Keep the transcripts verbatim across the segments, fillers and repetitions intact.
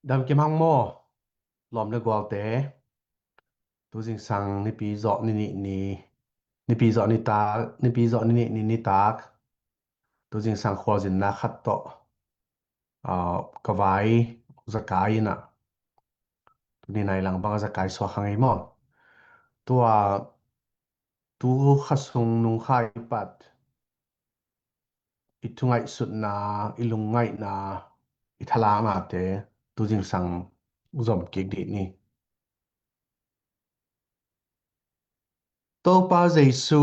Dam kim hang maw, lawm le gualte. Tu zingsang nipi zawh ni nih ni, nipi zawh ni tak, nipi zawh ni nih ni nitak. Tu zingsang khualzinna khat tawh, ah, ka vai Zakai in ah, tuni nai lang bang a Zakai suak hang ei maw. Tua tu kha sung nung kha i pat, i thungaihsutna, i lungngaihna, i thalaknate tu zingsang zom kik dih ni. Topa Jesu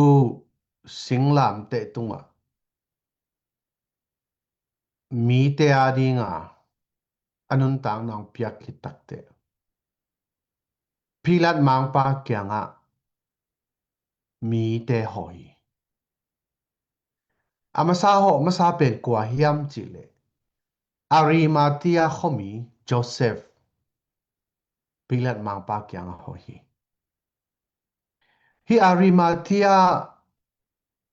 singlamteh tungah mite a dinga a nuntakna hong piak khit takteh, Pilat mangpa kiangah mite hawh hi. A masa hawh masa pen kua hiam cihleh, Arimathea khuami Joseph Pilat mangpa kiangah hawh hi. Hih Arimathea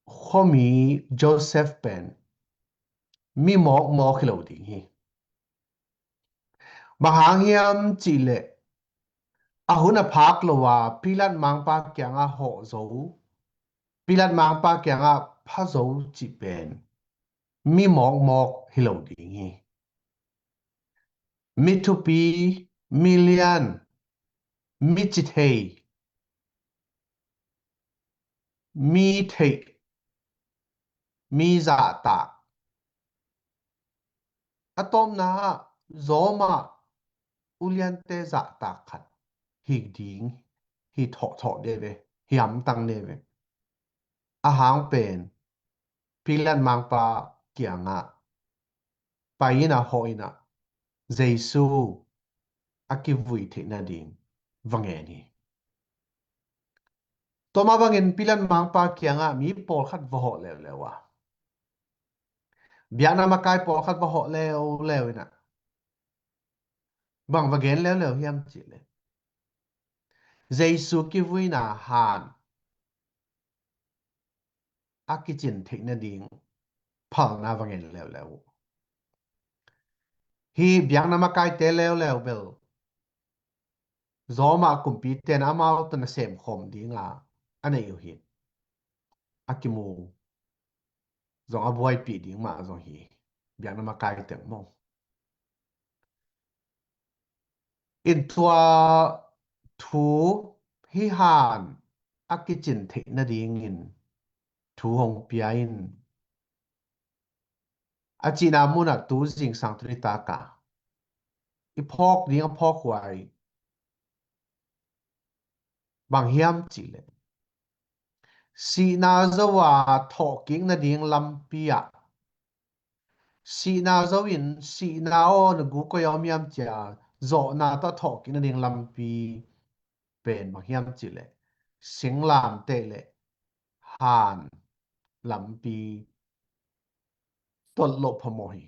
khuami Joseph pen mi mawkmawk hi lo ding hi. Bang hang hiam cihleh, a hun a phak lo a Pilat mangpa kiangah hawh zo, Pilat mangpa kiangah pha zo cih pen mi mawkmawk hi lo ding hi. Mi thupi, mi lian, mi cithei, mi theih, mi zahtak. A tawpna ah Roma uliante zahtak khat hi ding, hi thawhthawh de ve, hi hamtang de ve. A hang pen Pilat mangpa kiangah pai in ah, hawh in ah, Jesu a kivui theih nading va ngen hi. Tua mah bangin Pilat mangpa kiangah mi pawlkhat va hawh leuleu a, biakna makai pawlkhat va hawh leuleu in ah, bang va gen leuleu hiam cihleh, Jesu kivuina han a kicin theih nading phalna va ngen leuleu uh. Hih biakna makaite leuleu bel Roma kumpite'n amau tawh nasem khawm dinga a neih uh hi. A kimu zong a buaipih ding mah zong hi, biakna makai teng maw. In tua thu hih han a kicin theih nadingin thu hong pia in, a cihna munah tu zingsang tu nitak a i phawk ding a phawkhuai bang hiam cihleh, sihna zo a thawhkik nading lampi ah, sihna zo in sihna aw na guk koi a om hiam ci a zawhna tawh thawhkik nading lampi pen bang hiam cihleh, singlamteh le han lampi tolh loh phamawh hi.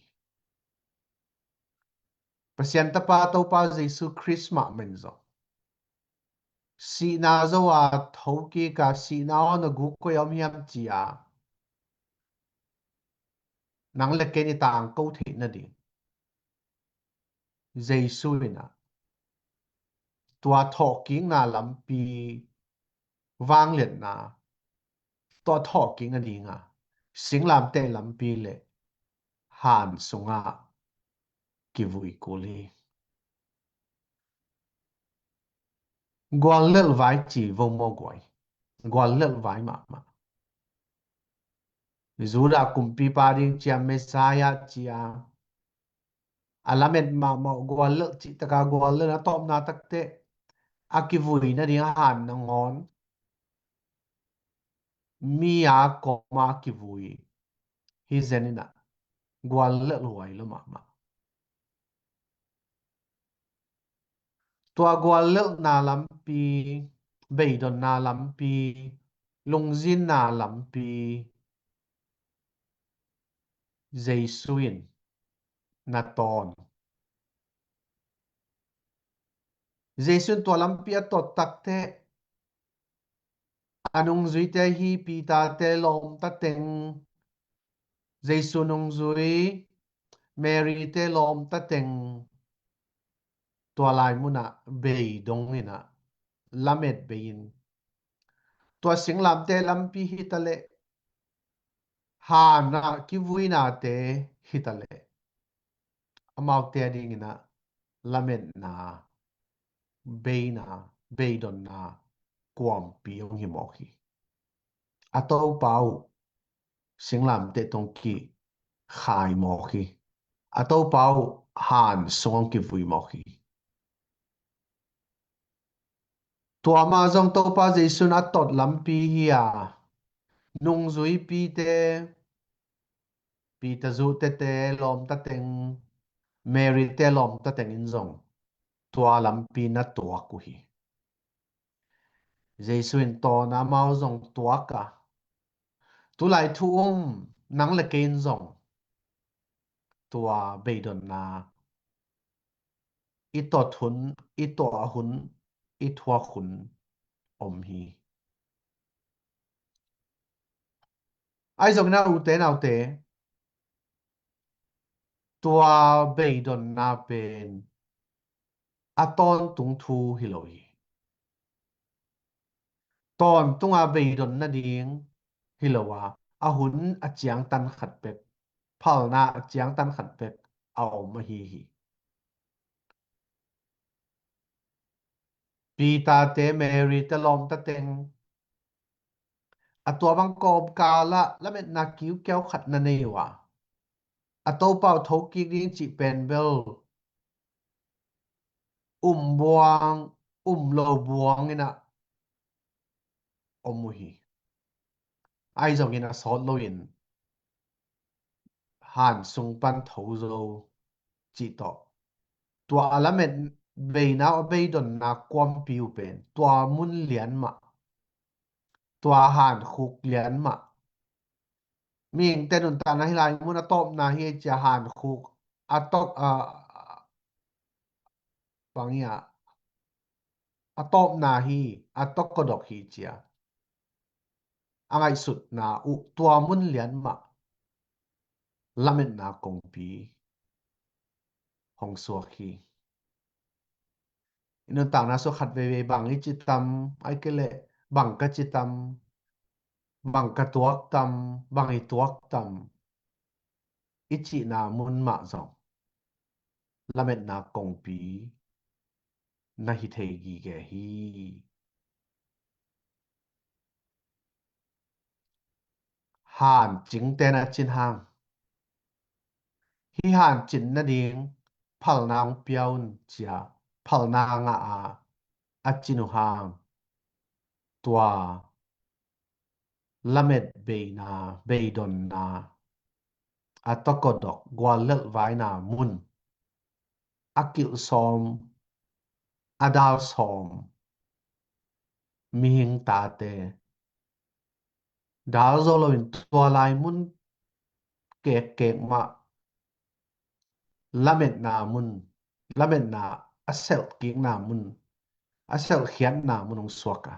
Pasian Tapa Topa Jesu Khrist mahmah in zong sihna zo a thokik a, sihna aw na guk koi a om hiam ci a nang le kei i tangko theih nading Jesu in ah tua thawhkikna lampi, vangliatna tawh thawhkik nadinga singlamteh lampi le han sungah kivui kul hi. Guallelh vai ci vo maw guai? Guallelh vai mahmah. Judah kumpipa ding ci a, Messiah ci a, a lamet mahmah guallelh cih taka guallelh a tawpna takteh a kivui nading a han nangawn mi a kawma kivui hi zen in ah guallelh huai lo mahmah. Tua guallelhna lampi, beidonna lampi, lungzinna lampi Jesu in na tawn. Jesu in tua lampi a tot takteh a nungzuite hi, Peter-te lawmta teng, Jesu nungzui Mary-te lawmta teng tua lai munah bei dong inah lamet bei in, tua singlamteh lampi hitaleh, hanah kivuinate hitaleh, amaute a dinginah lametna, beina, beidonna kuampi hong hi mawk hi. A Topa uh singlamteh tawh kikhai mawk hi. A Topa uh han sung hong kivui mawk hi. Tua mah zong Topa Jesuh in a tot lampi hi a, nungzuipite, Peter zuhte te lawmtateng, Mary te lawmtateng in zong tua lampi na tuak uh hi. Jesuh in tawn a, amau zong tuak a, tulai thu um nang le kei in zong tua beidonna i tot hun, i tuah hun, i thuak hun om hi. Ahi zongin a ute naute, tua beidonna pen a tawntung thu hi lo hi. Tawntunga beidon nading hi lo a, a hun a ciangtan khat bek, phalna a ciangtan khat bek a om ahi hi. Peter te, Mary te lawmtateng, a tua bang kawmkalah lametna kiukiau khat na nei uh a, a Topa uh thokik ding cih pen bel um buang, um lo buang inah om uh hi. Ahi zongin a sawt loin han sung pan tho zo cih tawh, tua a lamet beina, a beidonna kuampi uh pen tua mun lian mah, tua hankhuk lian mah. Mihingte nuntakna hi lai mun a tawpna hi cia, hankhuk a tawk, a, bang hi a, a tawpna hi, a tawkodok hi cia a ngaihsutna uh tua mun lian mah lametna kongpi hong suak hi. I nuntakna sung khat veivei bang i ci tam, ahih kei leh bang ka ci tam, bang ka tuak tam, bang i tuak tam, i cihna mun mah zong lametna kongpi na hi thei gige hi. Han cingte na cin hang, hih han cin nading phalna hong pia un cia, phalna ngah a a cin uh hang, tua lamet beina, beidonna, a tawkodok, guallelh vaina mun, a kilh sawm, a dal sawm mihing tate dal zo loin tua lai mun kekkek mah lametna mun, lametna a selhkikna mun, a selhkhiatna mun hong suak a,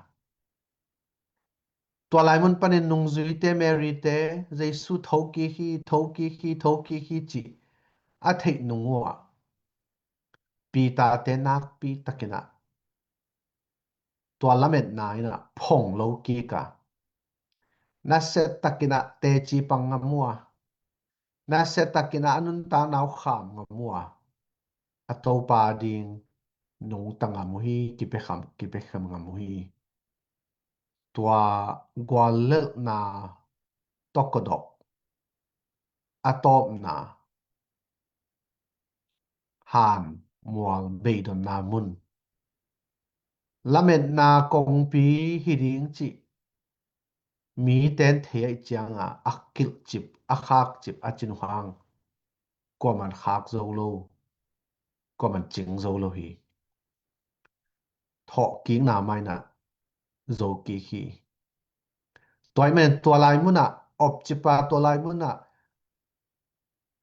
tua lai mun panin nungzuite, Mary te, Jesuh thokik hi, thokik hi, thokik hi cih a theih nung uh ah, Peter te nakpi takin ah tua lametna in ah phong lo kik a, nasia takin ah teci pang ngam uh a, nasia takin ah a nuntakna uh kham ngam uh a, a Topa ding nungta ngam uh hi, kipia kham, kipia kham ngam uh hi. Tua guallelhna tawkodok a tawpna, han mual beidonna mun, lametna kongpi hi ding cih mite in thei ahih ciangin a kilhcip, a khakcip a cin uh hang, kuaman khak zo lo, kuaman cing zo lo hi. Thawhkikna mah in ah zo kik hi. Tua ahih manin tua lai mun ah opcip a, tua lai mun ah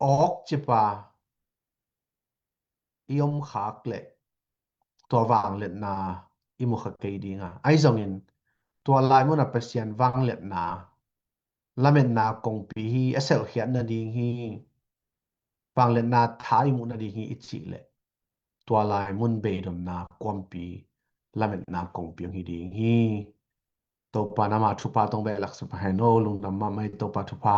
awkcip a i om khak leh tua vangliatna i mu kha kei ding a, ahi zongin tua lai mun ah Pasian vangliatna, lametna kongpi hi, a selhkhiat nading hi, vangliatna tha i muh nading hi i cih leh, tua lai mun beidonna kuampi lametna kongpi hong hi ding hi. Topa nama thupha tong behlak sa pah hen aw. Lungdam mahmah hi Topa thupha.